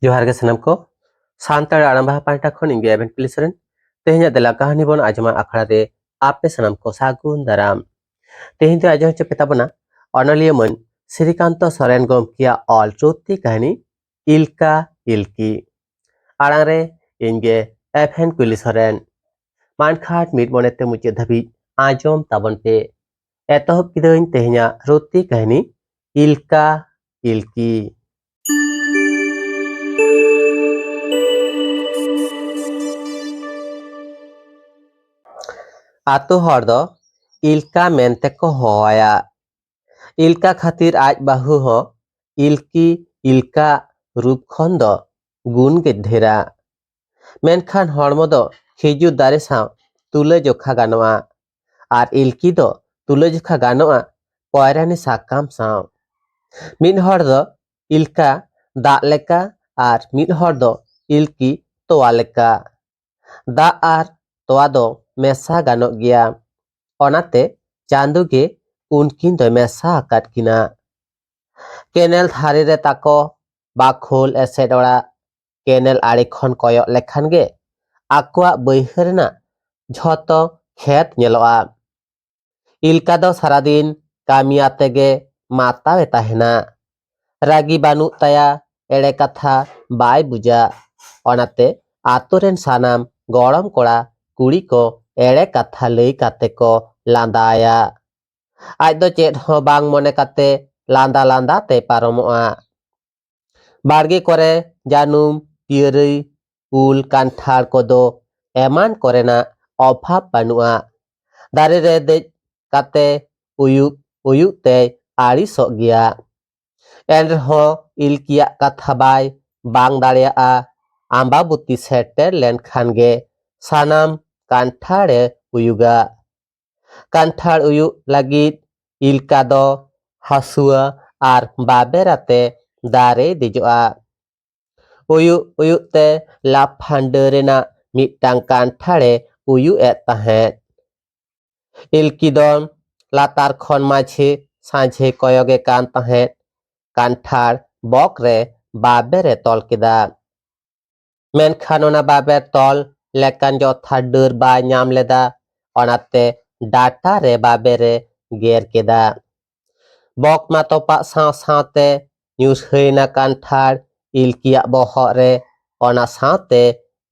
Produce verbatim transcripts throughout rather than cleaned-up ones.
ᱡᱚᱦᱟᱨ ᱜᱮ ᱥᱟᱱᱟᱢ ᱠᱚ᱾ ᱥᱟᱱᱛᱟᱲ ᱟᱲᱟᱝ ᱵᱟᱦᱟ ᱯᱟᱦᱴᱟ ᱠᱷᱚᱱ ᱤᱧ ᱜᱮ ᱮᱵᱷᱮᱱ ᱯᱤᱞᱤ ᱥᱚᱨᱮᱱ᱾ ᱛᱮᱦᱮᱧᱟᱜ ᱫᱮᱞᱟ ᱠᱟᱹᱦᱱᱤ ᱵᱚᱱ ᱟᱸᱡᱚᱢᱟ ᱟᱠᱷᱲᱟ ᱨᱮ ᱟᱯᱮ ᱥᱟᱱᱟᱢ ᱠᱚ ᱥᱟᱹᱜᱩᱱ ᱫᱟᱨᱟᱢ᱾ ᱛᱮᱦᱮᱧ ᱫᱚ ᱟᱸᱡᱚᱢ ᱦᱚᱪᱚ ᱯᱮ ᱛᱟᱵᱚᱱᱟ ᱚᱱᱚᱞᱤᱭᱟᱹ ᱢᱟᱹᱱ ᱥᱨᱤᱠᱟᱱᱛᱚ ᱥᱚᱨᱮᱱ ᱜᱚᱢᱠᱮᱭᱟᱜ ᱚᱞ ᱨᱩᱛᱤ ᱠᱟᱹᱦᱱᱤ ᱤᱞᱠᱟ ᱤᱞᱠᱤ᱾ ᱟᱲᱟᱝ ᱨᱮ ᱤᱧ ᱜᱮ ᱮᱵᱷᱮᱱ ᱯᱤᱞᱤ ᱥᱚᱨᱮᱱ᱾ ᱢᱟ ᱮᱱᱠᱷᱟᱱ ᱢᱤᱫ ᱢᱚᱱᱮᱛᱮ ᱢᱩᱪᱟᱹᱫ ᱫᱷᱟᱹᱵᱤᱡ ᱟᱸᱡᱚᱢ ᱛᱟᱵᱚᱱ ᱯᱮ᱾ ᱮᱛᱚᱦᱚᱵ ᱠᱤᱫᱟᱹᱧ ᱛᱮᱦᱮᱧᱟᱜ ᱨᱩᱛᱤ ᱠᱟᱹᱦᱱᱤ ᱤᱞᱠᱟ ᱤᱞᱠᱤ᱾ ᱟᱛᱳ ᱦᱚᱲ ᱫᱚ ᱤᱞᱠᱟ ᱢᱮᱱᱛᱮ ᱠᱚ ᱦᱚᱦᱚᱣᱟᱭᱟ᱾ ᱤᱞᱠᱟ ᱠᱷᱟᱹᱛᱤᱨ ᱟᱡ ᱵᱟᱹᱦᱩ ᱦᱚᱸ ᱤᱞᱠᱤ ᱤᱞᱠᱟ ᱨᱩᱯ ᱠᱷᱚᱱ ᱫᱚ ᱜᱩᱱ ᱜᱮ ᱰᱷᱮᱨᱟ᱾ ᱢᱮᱱᱠᱷᱟᱱ ᱦᱚᱲᱢᱚ ᱫᱚ ᱠᱷᱤᱡᱩᱨ ᱫᱟᱨᱮ ᱥᱟᱶ ᱛᱩᱞᱟᱹᱡᱚᱠᱷᱟ ᱜᱟᱱᱚᱜᱼᱟ, ᱟᱨ ᱤᱞᱠᱤ ᱫᱚ ᱛᱩᱞᱟᱹᱡᱚᱠᱷᱟ ᱜᱟᱱᱚᱜᱼᱟ ᱯᱚᱭᱨᱟᱱᱤ ᱥᱟᱠᱟᱢ ᱥᱟᱶ᱾ ᱢᱤᱫ ᱦᱚᱲ ᱫᱚ ᱤᱞᱠᱟ ᱫᱟᱜ ᱞᱮᱠᱟ ᱟᱨ ᱢᱤᱫ ᱦᱚᱲ ᱫᱚ ᱤᱞᱠᱤ ᱛᱚᱣᱟ ᱞᱮᱠᱟ᱾ ᱫᱟᱜ ᱟᱨ ᱛᱚᱣᱟ ᱫᱚ ᱢᱮᱥᱟ ᱜᱟᱱᱚᱜ ᱜᱮᱭᱟ, ᱚᱱᱟᱛᱮ ᱪᱟᱸᱫᱚ ᱜᱮ ᱩᱱᱠᱤᱱ ᱫᱚᱭ ᱢᱮᱥᱟ ᱟᱠᱟᱫ ᱠᱤᱱᱟ᱾ ᱠᱮᱱᱮᱞ ᱫᱷᱟᱨᱮ ᱨᱮ ᱛᱟᱠᱚ ᱵᱟᱠᱷᱳᱞ ᱮᱥᱮᱫ ᱚᱲᱟᱜ᱾ ᱠᱮᱱᱮᱞ ᱟᱲᱮ ᱠᱷᱚᱱ ᱠᱚᱭᱚᱜ ᱞᱮᱠᱷᱟᱱ ᱜᱮ ᱟᱠᱚᱣᱟᱜ ᱵᱟᱹᱭᱦᱟᱹᱲ ᱨᱮᱱᱟᱜ ᱡᱷᱚᱛᱚ ᱠᱷᱮᱛ ᱧᱮᱞᱚᱜᱼᱟ᱾ ᱤᱞᱠᱟ ᱫᱚ ᱥᱟᱨᱟᱫᱤᱱ ᱠᱟᱹᱢᱤ ᱟᱛᱮ ᱜᱮ ᱢᱟᱛᱟᱣᱮ ᱛᱟᱦᱮᱱᱟ᱾ ᱨᱟᱹᱜᱤ ᱵᱟᱹᱱᱩᱜ ᱛᱟᱭᱟ, ᱮᱲᱮ ᱠᱟᱛᱷᱟ ᱵᱟᱭ ᱵᱩᱡᱟ᱾ ᱚᱱᱟᱛᱮ ᱟᱛᱳ ᱨᱮᱱ ᱥᱟᱱᱟᱢ ᱜᱚᱲᱚᱢ ᱠᱚᱲᱟ ᱠᱩᱲᱤ ᱠᱚ ᱮᱲᱮ ᱠᱟᱛᱷᱟ ᱞᱟᱹᱭ ᱠᱟᱛᱮ ᱠᱚ ᱞᱟᱸᱫᱟᱭᱟ᱾ ᱟᱡ ᱫᱚ ᱪᱮᱫ ᱦᱚᱸ ᱵᱟᱝ ᱢᱚᱱᱮ ᱠᱟᱛᱮ ᱞᱟᱸᱫᱟ ᱞᱟᱸᱫᱟ ᱛᱮ ᱯᱟᱨᱚᱢᱚᱜᱼᱟ᱾ ᱵᱟᱲᱜᱮ ᱠᱚᱨᱮ ᱡᱟᱹᱱᱩᱢ, ᱯᱤᱭᱟᱹᱨᱟᱹᱭ, ᱩᱞ, ᱠᱟᱱᱴᱷᱟᱲ ᱠᱚᱫᱚ ᱮᱢᱟᱱ ᱠᱚᱨᱮᱱᱟᱜ ᱚᱵᱷᱟᱵᱽ ᱵᱟᱹᱱᱩᱜᱼᱟ᱾ ᱫᱟᱨᱮ ᱨᱮ ᱫᱮᱡ ᱠᱟᱛᱮ ᱩᱭᱩᱜ ᱩᱭᱩᱜ ᱛᱮᱭ ᱟᱹᱲᱤᱥᱚᱜ ᱜᱮᱭᱟ᱾ ᱮᱱᱨᱮᱦᱚᱸ ᱤᱞᱠᱤᱭᱟᱜ ᱠᱟᱛᱷᱟ ᱵᱟᱭ ᱵᱟᱝ ᱫᱟᱲᱮᱭᱟᱜᱼᱟ᱾ ᱟᱢᱵᱟᱵᱚᱛᱤ ᱥᱮᱴᱮᱨ ᱞᱮᱱᱠᱷᱟᱱ ᱜᱮ ᱥᱟᱱᱟᱢ ᱠᱟᱱᱴᱷᱟᱲᱮ ᱩᱭᱩᱜᱟ᱾ ᱠᱟᱱᱴᱷᱟᱲ ᱩᱭᱩᱜ ᱞᱟᱹᱜᱤᱫ ᱤᱞᱠᱟ ᱫᱚ ᱦᱟᱹᱥᱩᱣᱟᱹ ᱟᱨ ᱵᱟᱵᱮᱨ ᱟᱛᱮ ᱫᱟᱨᱮᱭ ᱫᱮᱡᱚᱜᱼᱟ᱾ ᱩᱭᱩᱜ ᱩᱭᱩᱜ ᱛᱮ ᱞᱟᱯᱷᱟᱱ ᱰᱟᱹᱨ ᱨᱮᱱᱟᱜ ᱢᱤᱫᱴᱟᱝ ᱠᱟᱱᱴᱷᱟᱲᱮ ᱩᱭᱩᱜ ᱮᱫ ᱛᱟᱦᱮᱸᱫ᱾ ᱤᱞᱠᱤ ᱫᱚ ᱞᱟᱛᱟᱨ ᱠᱷᱚᱱ ᱢᱟᱡᱷᱮ ᱥᱟᱡᱷᱮ ᱠᱚᱭᱚᱜᱮ ᱠᱟᱱ ᱛᱟᱦᱮᱸᱫ᱾ ᱠᱟᱱᱴᱷᱟᱲ ᱵᱚᱠ ᱨᱮ ᱵᱟᱵᱮᱨ ᱮ ᱛᱚᱞ ᱠᱮᱫᱟ᱾ ᱢᱮᱱᱠᱷᱟᱱ ᱚᱱᱟ ᱵᱟᱵᱮᱨ ᱛᱚᱞ ᱞᱮᱠᱟᱱ ᱡᱚᱛᱷᱟᱛ ᱰᱟᱹᱨ ᱵᱟᱭ ᱧᱟᱢ ᱞᱮᱫᱟ, ᱚᱱᱟᱛᱮ ᱰᱟᱴᱟ ᱨᱮ ᱵᱟᱵᱮᱨ ᱮ ᱜᱮᱨ ᱠᱮᱫᱟ᱾ ᱵᱚᱠᱢᱟ ᱛᱚᱯᱟᱜ ᱥᱟᱶ ᱥᱟᱶᱛᱮ ᱧᱩᱨᱦᱟᱹᱭᱮᱱᱟ ᱠᱟᱱᱴᱷᱟᱲ ᱤᱞᱠᱤᱭᱟᱜ ᱵᱚᱦᱚᱜ ᱨᱮ, ᱚᱱᱟ ᱥᱟᱶᱛᱮ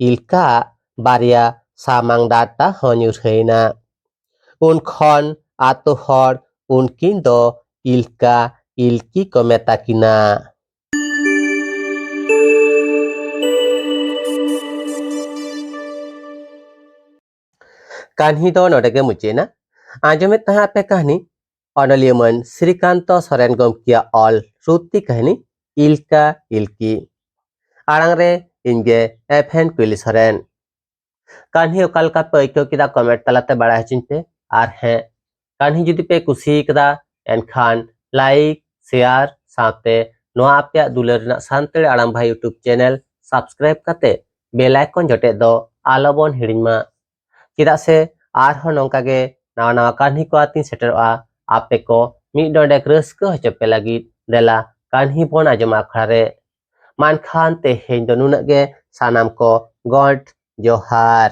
ᱤᱞᱠᱟᱜ ᱵᱟᱨᱭᱟ ᱥᱟᱢᱟᱝ ᱰᱟᱴᱟ ᱦᱚᱸ ᱧᱩᱨᱦᱟᱹᱭᱮᱱᱟ᱾ ᱩᱱ ᱠᱷᱚᱱ ᱟᱛᱳ ᱦᱚᱲ ᱩᱱᱠᱤᱱ ᱫᱚ ᱤᱞᱠᱟ ᱤᱞᱠᱤ ᱠᱚ ᱢᱮᱛᱟ ᱠᱤᱱᱟ᱾ ᱠᱟᱹᱦᱱᱤ ᱫᱚ ᱱᱚᱰᱮ ᱜᱮ ᱢᱩᱪᱟᱹᱫ ᱮᱱᱟ᱾ ᱟᱸᱡᱚᱢᱮᱫ ᱛᱟᱦᱮᱸ ᱟᱯᱮ ᱠᱟᱹᱦᱱᱤ ᱚᱱᱚᱞᱤᱭᱟᱹ ᱢᱟᱹᱱ ᱥᱨᱤᱠᱟᱱᱛᱚ ᱥᱚᱨᱮᱱ ᱜᱚᱢᱠᱮᱭᱟᱜ ᱚᱞ ᱥᱨᱩᱛᱤ ᱠᱟᱹᱦᱱᱤ ᱤᱞᱠᱟ ᱤᱞᱠᱤ᱾ ᱟᱲᱟᱝ ᱨᱮ ᱤᱧ ᱜᱮ ᱮᱯᱷᱮᱱ ᱠᱩᱭᱞᱤ ᱥᱚᱨᱮᱱ᱾ ᱠᱟᱹᱦᱱᱤ ᱚᱠᱟ ᱞᱮᱠᱟ ᱯᱮ ᱟᱹᱭᱠᱟᱹᱣ ᱠᱮᱫᱟ, ᱠᱚᱢᱮᱱᱴ ᱛᱟᱞᱟᱛᱮ ᱵᱟᱲᱟᱭ ᱦᱚᱪᱚᱧ ᱯᱮ᱾ ᱟᱨ ᱦᱮᱸ, ᱠᱟᱹᱦᱱᱤ ᱡᱩᱫᱤ ᱯᱮ ᱠᱩᱥᱤ ᱠᱟᱫᱟ, ᱮᱱᱠᱷᱟᱱ ᱞᱟᱭᱤᱠ, ᱥᱮᱭᱟᱨ ᱥᱟᱶᱛᱮ ᱱᱚᱣᱟ ᱟᱯᱮᱭᱟᱜ ᱫᱩᱞᱟᱹᱲ ᱨᱮᱱᱟᱜ ᱥᱟᱱᱛᱟᱲᱤ ᱟᱲᱟᱝ ᱵᱷᱟᱭ YouTube ᱪᱮᱱᱮᱞ ᱥᱟᱵᱥᱠᱨᱟᱭᱤᱵ ᱠᱟᱛᱮ ᱵᱮᱞ ᱟᱭᱠᱚᱱ ᱡᱚᱴᱮᱫ ᱫᱚ ᱟᱞᱚ ᱵᱚᱱ ᱦᱤᱲᱤᱧ ᱢᱟ᱾ ᱪᱮᱫᱟᱜ ᱥᱮ ᱟᱨᱦᱚᱸ ᱱᱚᱝᱠᱟ ᱜᱮ ᱱᱟᱣᱟ ᱱᱟᱣᱟ ᱠᱟᱹᱦᱱᱤ ᱠᱚ ᱟᱛᱤᱧ ᱥᱮᱴᱮᱨᱚᱜᱼᱟ, ᱟᱯᱮ ᱠᱚ ᱢᱤᱫ ᱰᱚᱸᱰᱮᱠ ᱨᱟᱹᱥᱠᱟᱹ ᱦᱚᱪᱚ ᱯᱮ ᱞᱟᱹᱜᱤᱫ᱾ ᱫᱮᱞᱟ ᱠᱟᱹᱦᱱᱤ ᱵᱚᱱ ᱟᱸᱡᱚᱢᱟ ᱟᱠᱷᱲᱟ ᱨᱮ᱾ ᱢᱟ ᱮᱱᱠᱷᱟᱱ ᱛᱮᱦᱮᱧ ᱫᱚ ᱱᱩᱱᱟᱹᱜ ᱜᱮ, ᱥᱟᱱᱟᱢ ᱠᱚ ᱜᱚᱰ ᱡᱚᱦᱟᱨ᱾